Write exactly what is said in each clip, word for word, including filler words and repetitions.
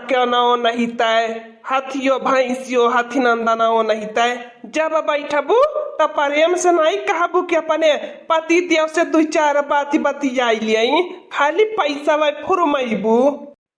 केनवो नहीं तय, हथियो भैंसियो हथी नंदनवो नहीं तय। जब बैठबू त प्रेम से नहीं कहबू कि अपने पति देव से दुइ चार बात बतियाई लियाई, खाली पैसा वै फुरमैबू।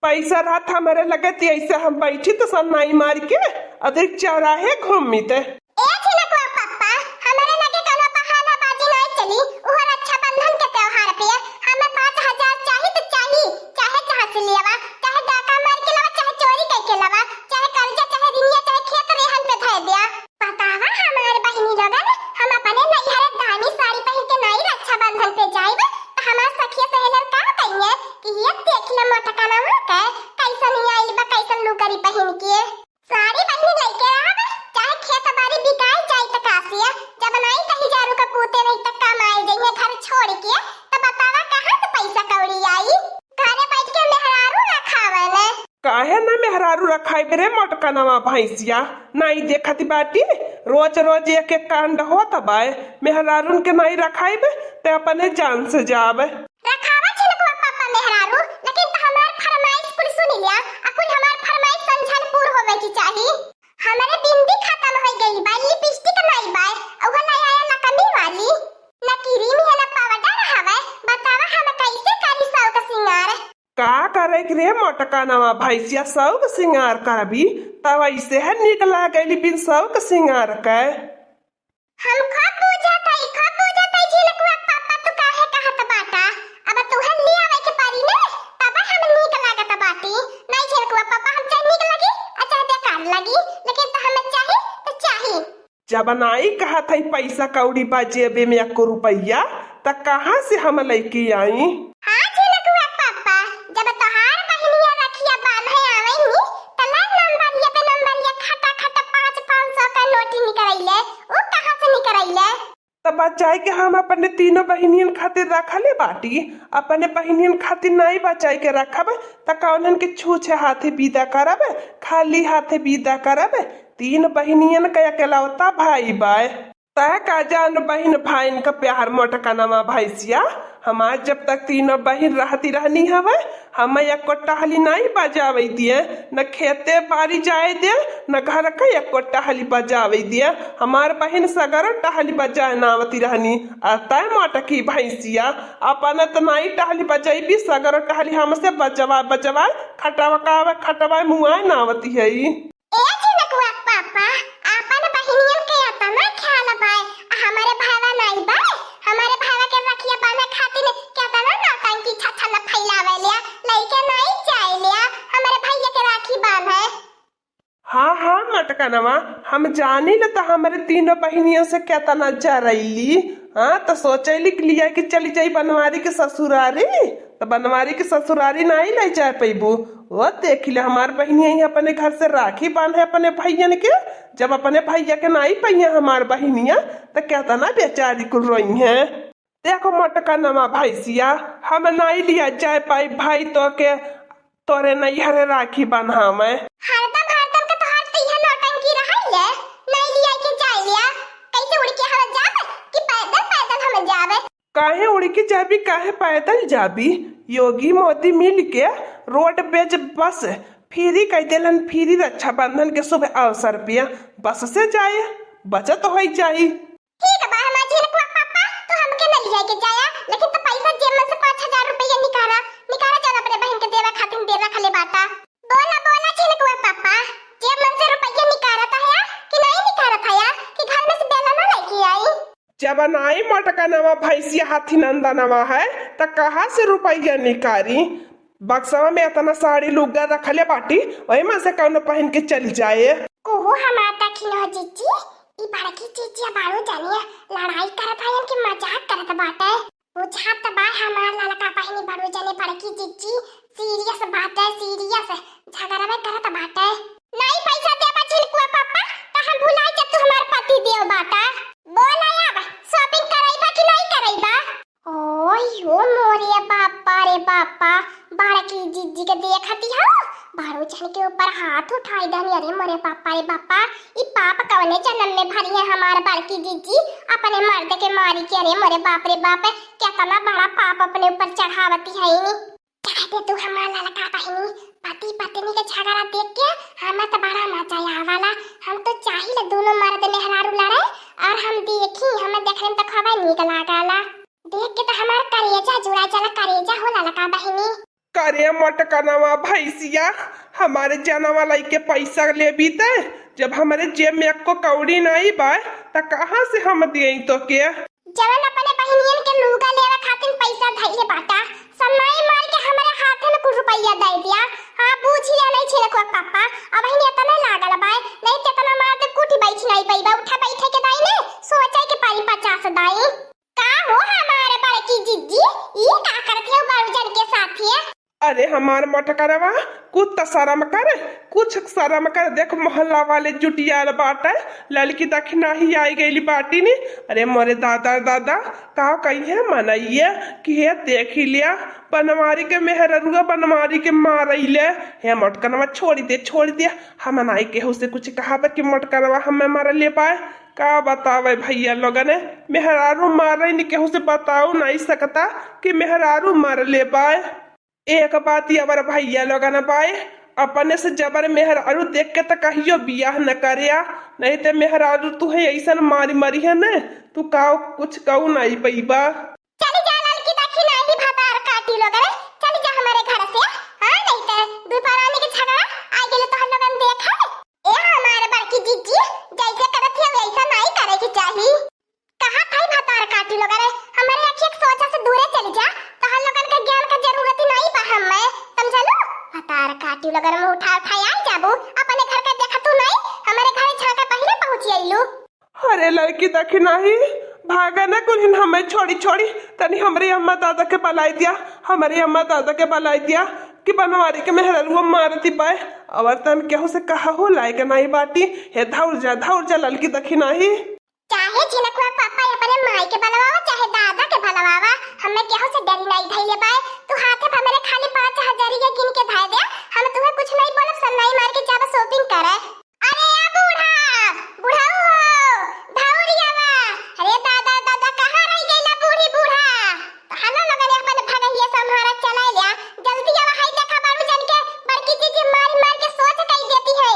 पैसा रहत हमरे लगे त ऐसे हम बैठी त सन्नाई मार के अदरी चौराहे घूमित। ए झिनकुआ पप्पा, हमरे लगे कौनो बहानाबाजी नाई चली। उहो रक्षाबंधन के त्योहार पे हमें पाँच हजार चाही त चाही, चाहे जहाँ से लियावा, चाहे डाका मार के लावा, चाहे चोरी करके लावा, चाहे कर्जा, चाहे रिनिया, चाहे खेत रेहन पे धर दिया। बतावा हमार बहिनी लोगन, हम अपने नैहरे दामी साड़ी पहिर के नाई रक्षाबंधन पे जाइब, त हमार सखिया सहेलर का कहिए कि ये देख ले मोटकनवा के, कैसन ही आइल बा, कैसन लुगरी पहिन के। साड़ी बहिनी लइके रहब, चाहे खेत बारी बिकाई जाई त कासिया, जब नाई कहीं जारू के पूते नहीं त कमाए जइहे घर छोड़ के, त बतावा कहाँ से पैसा कौड़ी आई? घरे बैठ के मेहरारू रखावे ने। काहे ना मेहरारू रखाइब रे मोटकनवा भैंसिया? नाई देखत बाटी, रोज रोज एक एक कांड होत बाय। मेहरारून के नाई रखाइब, ते अपने जान से जाब। रखावा झिनकुआ पापा मेहरारू, लेकिन त हमार फरमाइश कुल सुन लिया, आ कुल हमार फरमाइश संझन पूर होवे की चाही। हमरे बिंदी खत्म हो गई बा, लिपस्टिक नाई बा, उहो ले आया लकमी वाली, न क्रीम है न पाउडर हवे, बतावा हम कैसे करी सौक सिंगार? का करे के रे मोटकनवा भैंसिया, सौक सिंगार करबी, तब ऐसे है निक लागेली बिन सौक सिंगार के। हम खूब बूझत हई, खूब बूझत हई, झिनकुआ पापा, तू काहे कहत बाटा? अब तुहन ले आवे के पड़ी ने, तब हम नीक लागत बाटी। नहीं झिनकुआ पापा, हम चाहे नीक लगी, आ चाहे बेकार लगी, लेकिन त हमें चाही, त चाही। जब नाई कहत हई पैसा कौड़ी बा जेबे में एको रुपया, त कहाँ से हम लइके आई? हाँ झिनकुआ पापा, जब तोहार बहिनिया रखिया बांधे आवेनी, त ले नंबरिया पे नंबरिया खटा खटा पाँच पाँच सौ का नोट निकरैले, उ कहाँ से निकरैले? त बचाई के हम अपने तीनों बहिनियन खातिर रखले बाटी, अपने बहिनियन खातिर नाई बचाई के रखब, त कौनन के छूछे हाथे विदा करब, खाली हाथे विदा करब? तीन बहिनियन के अकेलौता भाई बाय। तय का जान बहिन भाइन का प्यार मोटकनवा भैंसिया, हमार जब तक तीनों बहिन रहती रहनी हवे, हम एको टहली नाई बजावे दिए, न खेते बारी जाए दिए, न घर का एको टहली बजावे दिए। हमार बहिन सगरो टहली बजाए नावती रहनी। आ तय मोटकी भैंसिया, अपन त नाई टहली बजैबी, सगरो टहली हमसे बजवा बजवा, खटवा का खटवा मुआए नावती है। ए झिनकुआ पापा, आपन बहिनियन के एतना ख्याल बाय, आ हमरे भावा नाई बाय? हमरे भावा के रखिया बांधे खातिर केतना नौटंकी छछन फैलावे लिया, लइके नाई जाए लिया, हमरे भैया के राखी बांधे। हाँ, हाँ, मटकनवा, हम जानी ल त हमरे तीनों बहिनियन से केतना जरैली। हाँ, त सोचैली कि लिया कि चली जाई बनवारी के ससुरारी, त बनवारी के ससुरारी नाई ले जाए पैबू। ओ, देखी ले, हमार बहिनिया ही अपने घर से राखी बांधे अपने भैयन के, जब अपने भैया के नाई पइहे हमार बहिनिया, त केतना बेचारी कुल रोइहे। देखो मोटकनवा भैंसिया, हम नाई लिया जाए पाई भाई तो के, तोरे नैहरे राखी बन्हावे। हरदम, हरदम के तोहार त इहे नौटंकी रहल है, नाई लिया के जाए लिया, कैसे उड़ के हम जाब कि पैदल, पैदल हम जाब? काहे उड़ के जाबी, काहे पैदल जाबी? योगी मोदी मिल के रोडवेज बस फ्री कइ देलन, फ्री रक्षाबंधन के शुभ अवसर पे बस से जाए, बचत होइ जाई। ठीक बा, हमार झिनकुआ पापा, तू हमके न लिया के जाया, लेकिन तू पैसा जेब में से पाँच हजार रुपया निकाला, निकाला जौन अपने बहिन के देवे खातिर दे रखले बाटा। बोला, बोला झिनकुआ पापा, जेब में से रुपया निकालत है कि नहीं निकालत है कि घर में से बेला ना लेके आई? जब नाई मोटकनवा भैंसिया हाथी नंदनवा है, त कहाँ से रुपया निकारी? बक्सवा में एतना साड़ी लुग्गा रखले बाटी, वही में से कौनो पहिन के चली जाए। ओहो हमार दखिनहो जिज्जी, ई बड़की जिज्जी बाड़ू जानिए लड़ाई करत हयन कि मजाक करत बाटे। बुझात बा हमार ललका बहिनी बाड़ू जाने बड़की जिज्जी serious बाटे, serious। झगड़वे करत बाटे। नाई पैसा देबा झिनकुआ पापा, त हम भुलाई जब तू हमार पति देव बाटा। बोला अब, shopping करैबा कि नाई करैबा? ओय हो मोरे बापा रे बापा, बड़की जिज्जी के देखती हो, बारो जन के ऊपर हाथ उठाई देनी। अरे मोरे बापा रे बापा, ई पाप कवने जन्म में भरी है हमार बड़की जिज्जी, अपने मर्द के मारी के। अरे मोरे बाप रे बाप, केतना बड़ा पाप अपने ऊपर चढ़ावती है इनी। कह दे तू हमार ललका बहिनी, पति पत्नी के झगड़ा देख के हमें तो बड़ा मजा आवाला। हम तो चाहिला दोनों मर्द मेहरारू लड़े और हम देखी, हमें देखने में तो खूबे नीक लागला। देख के तो हमार करेजा जुड़ा जाला, करेजा हो ललका बहिनी। करे मोटकनवा भैंसिया, हमारे जनवा लइके पैसा लेबी ते, जब हमरे जेब में एको कौड़ी नाई बा, त कहाँ से हम दियई तोके? जवन अपने बहिनियन के लूगा लेवे खातिर पैसा धइले बाटा, सब नाई मार के हमरे हाथे में कुल रुपया दे दिया। हाँ, बूझ लिया नहीं छिलकुआ पापा, अबहिन एतने लागल बा, नहीं त एतना मार के कुटी बैठ नाई पइबा, उठा बैठे के दाई ने सोचे के पारी पचास दाई। का हो हमार बड़की जिज्जी, ई का करत हो बड़ू जन के साथे? अरे हमार मोटकनवा, कुछ त शरम कर, कुछ शरम कर। देख मोहल्ला वाले जुटियाल बाटे, ललकी दखिनाही आई गइली बाटी नी। अरे मोरे दादा दादा, का कहिए मनइया कि हे देखी लिया, बनवारी के मेहररुआ बनवारी के मारइले। हे मोटकनवा छोड़ी दे, छोड़ी दे, हम नाई केहू से कुछ कहाबे कि मोटकनवा हमें मारले पाए। का बतावे भैया लोगन, मेहरारू मारे न केहू से बताऊ नाई सकता कि मेहरारू मारले बाय। एक बात अवर भैया लोगन बाय, अपने से जबर मेहरारू देख के त कहियो बियाह न करया, नहीं ते मेहरारू तुहे ऐसन मारी मरी है न, तू का कुछ कहू नाई पइबा। चली जा ललकी दखिनाही भतार काटी लोगन, चली जा हमारे घर से। हाँ, नहीं ते दुपहरानी के झगड़ा आ गेले तोहर लोगन देखे। ए हमार बड़की जिज्जी, जैसे करत हियो वैसा नाई करे के चाही। कहा थाई भतार काटी लोगन, हमरे अखिया के सोझा से दूरे चली जा, तोहर लोगन के ज्ञान के जरूरत ही नाई बा हमें, समझलू? भतार काटी लोगन मुंह उठा उठा आई जाबू, अपने घर के देखा तू नाई, हमरे घरे झांके पहिले पहुंची अइलू। अरे लड़की दखिनाही, भागा ना कुल्हिन हमें छोड़ी छोड़ी, तनी हमरे अम्मा दादा के बलाई दिया, हमरे अम्मा दादा के बलाई दिया कि बनवारी के मेहररुआ मारती पाए, अवर तन केहू से कहा हो लायक नाई बाटी। हे धौर जा, धौर जा लड़की दखिनाही। चाहे झिनकुआ पापा अपने माई के बलवावा, चाहे दादा के बलवावा, हमें केहू से डरी नाई धइले बाए। तू हाथे पर मेरे खाली पाँच हजारिया गिन के धइ दे, हम तुहे कुछ नाई बोलब, सब नाई मार के जाब shopping करे। अरे या बूढ़ा, बुढ़ऊ हो, धौरियावा, अरे दादा, दादा, कहाँ रह गइला बूढ़ी बूढ़ा? तहनो लोगन अपन भगहिया सम्हारा चला लिया, जल्दी आवा, हाई देखा बाड़ू जन के बड़की जिज्जी मारी मार के सोझ कई देती है।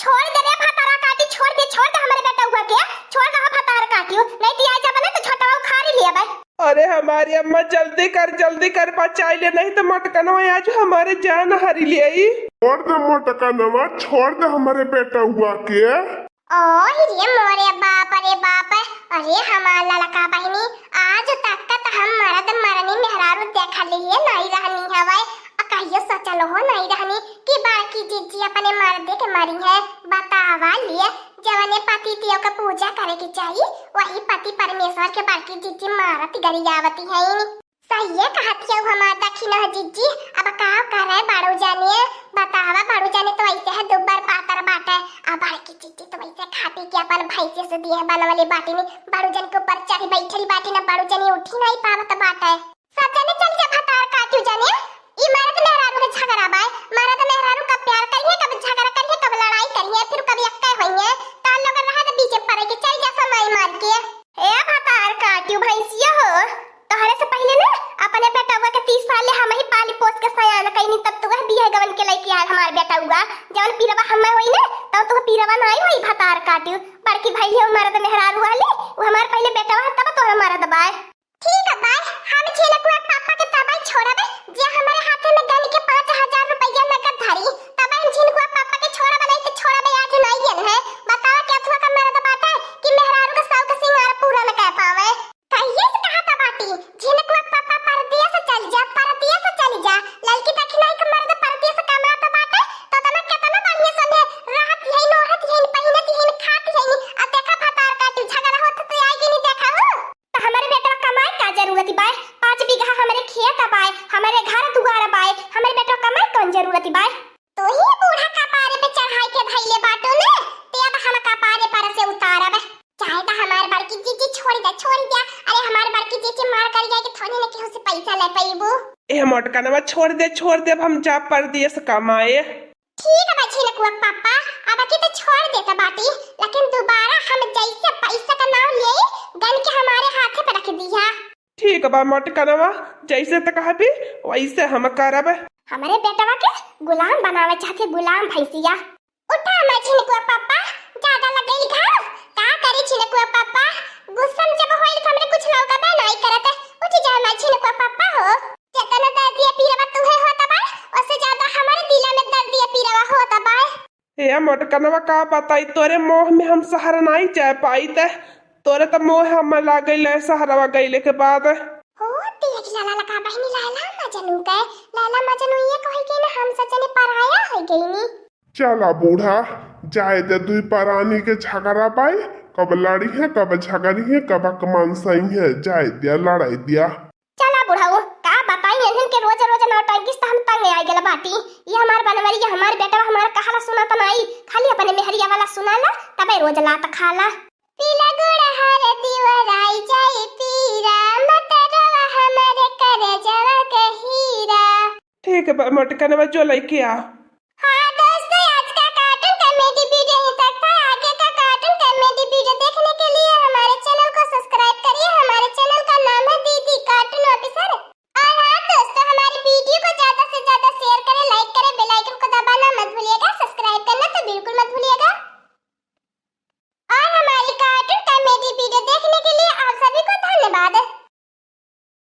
छोड़ दे रे भतारा काटी, छोड़ दे, छोड़ दे हमरे बेटउआ के, छोड़ दे भतारा काटियो, नहीं दिया जब नहीं तो छोटवा उखाड़ी लिया बे। अरे हमारी अम्मा, जल्दी कर, जल्दी कर, बचाई ले, नहीं तो मोटकनवा आज हमारे जान हरी ले आई। छोड़ दे मोटकनवा, छोड़ दे हमरे बेटउआ के। ओ रे मोरे बाप रे बाप, अरे हमार ललका बहिनी, आज तक त हम मरद मरनी मेहरारू देखली है नहीं रहनी हवै, आ कहियो सोचल हो नहीं रहनी कि बड़की जिज्जी अपने मर्दे के मरी है। बतावा लिए, जवने पति देव के पूजा करे के चाही, वही पति परमेश्वर के बड़की जिज्जी मारत गरियावती है। सहिए कहत हऊ हमार दखिनह जिज्जी, अब का करे बड़ू जानिए, बतावा बड़ू जाने तो ऐसे है दुब्बर पातर बाटे, आ बड़की जिज्जी तो ऐसे खा पी के अपन भैंसे से दिए बनवले बाटी नी, बड़ू जन के ऊपर चढ़ी बैठली बाटी ना, बड़ू जनी उठी नहीं पावत बाटे। सब जने चल जा भतार काटू जने, ई मरद मेहरारू के झगड़ा बाय, मरद मेहरारू कब प्यार करिए, कब झगड़ा करिए, कब लड़ाई करिए, फिर कभी अक्के होइए, तार लोग रहा तो बीचे पड़े के चल जा समाई मार के। ए भतार काटू भैंसिया हो, तोहरे से पहिले ना अपने बेटउआ के तीस साल ले हम ही पाली पोस के सयान कइनी, तब तू वह बियाह गवन के लइके आयल हमार बेटउआ। जवन पीरवा हमें होई ना, तब तू पीरवा नाई होई भतार काटू। बड़की भैया मरद मेहरारू वाली, वो हमार पहिले बेटवा है, तब तोहरा मरद बाय। ठीक बाय, हम झिनकुआ पापा के तबाई छोड़बे, जे हमारे हाथे में गन के पाँच हजार रुपया नगद धरी, तब हम झिनकुआ पापा के छोड़बे, नहीं तो छोड़बे आज नाई है। बतावा के अथवा का मरद बाटे कि मेहरारू के शौक सिंगार पूरा न कर पावे। कहिए से कहा था बाटी, झिनकुआ पापा परदेस चल जा, परदेस चल जा। ललकी दखिनाही के मर्द परदेस कमात बाटे, तो तना केतना बढ़िया सने रहत यही, नोहत यही, पहिनत यही, खात यही। अब देखा भतार काटू झगड़ा होत तो आई कि नहीं देखा हो। तो हमारे बेटवा कमाए का जरूरत बाय? पाँच बीघा हमारे खेत बाय, हमारे घर दुआर बाय, हमारे बेटवा कमाए कौन जरूरत बाय? तू ही बूढ़ा कपारे पे चढ़ाई के धइले बाटू ने, ते अब हम कपारे पर से उतारब। चाहे तो हमार बड़की जीजी छोड़ दे, छोड़ दे। अरे हमार बड़की जीजी मार कर जाए कि थोड़ी ने केहू से पैसा ले पइबू। ए मोटकनवा छोड़ दे, छोड़ दे, अब हम जा परदेस कमाए। ठीक बा झिनकुआ पापा, अब की तो छोड़ देता बाटी, लेकिन दोबारा हम जैसे पैसा का नाम ले गन के हमारे हाथे पे रख दिया। ठीक बा मोटकनवा, जैसे त कहबी वैसे हम करब। हमरे बेटवा के गुलाम बनावे चाहते, गुलाम भैंसिया। उठा मझिनकुआ पापा, ज्यादा लग गई घाव। का करी झिनकुआ पापा, गुस्सा में जब होइल त हमरे कुछ लौकबे नाई करत। उठ जा मझिनकुआ पापा हो, जेतना दर्दिया पीरवा तुहे होत बा, ओसे ज्यादा हमरे दिला में दर्दिया पीरवा होत बा। ए मोटकनवा, का बताई, तोरे मोह में हम सहरा नाई जाए पाइत। तोरे त मोह हमर लाग गइल सहरवा गइले के बाद। हो, देख लाला लगा बहिनी, लैला मजनू के, लैला मजनू ये कहे के ना हम सजने पराया हो गईनी। चला बूढ़ा, जाए दे दुई परानी के झगड़ा बाई, कब लड़ी है, कब झगड़ी है, कब कमान सही है, जाए दिया, लड़ाई दिया। चला बुढ़ऊ, का बताई, इन्हन के रोज रोज नौटंकी से त हम तंग आ गेल बाटी। ये हमार बनवरिया, हमार बेटवा हमार कहला सुनत नाई, खाली अपने मेहरिया वाला सुनाला, तबे रोज लात खाला। पीला गुड़ हरदी वराई जाई पीरा, मतरवा हमरे करे जवा के हीरा। ठीक बा मोटकनवा, जो लइके आ।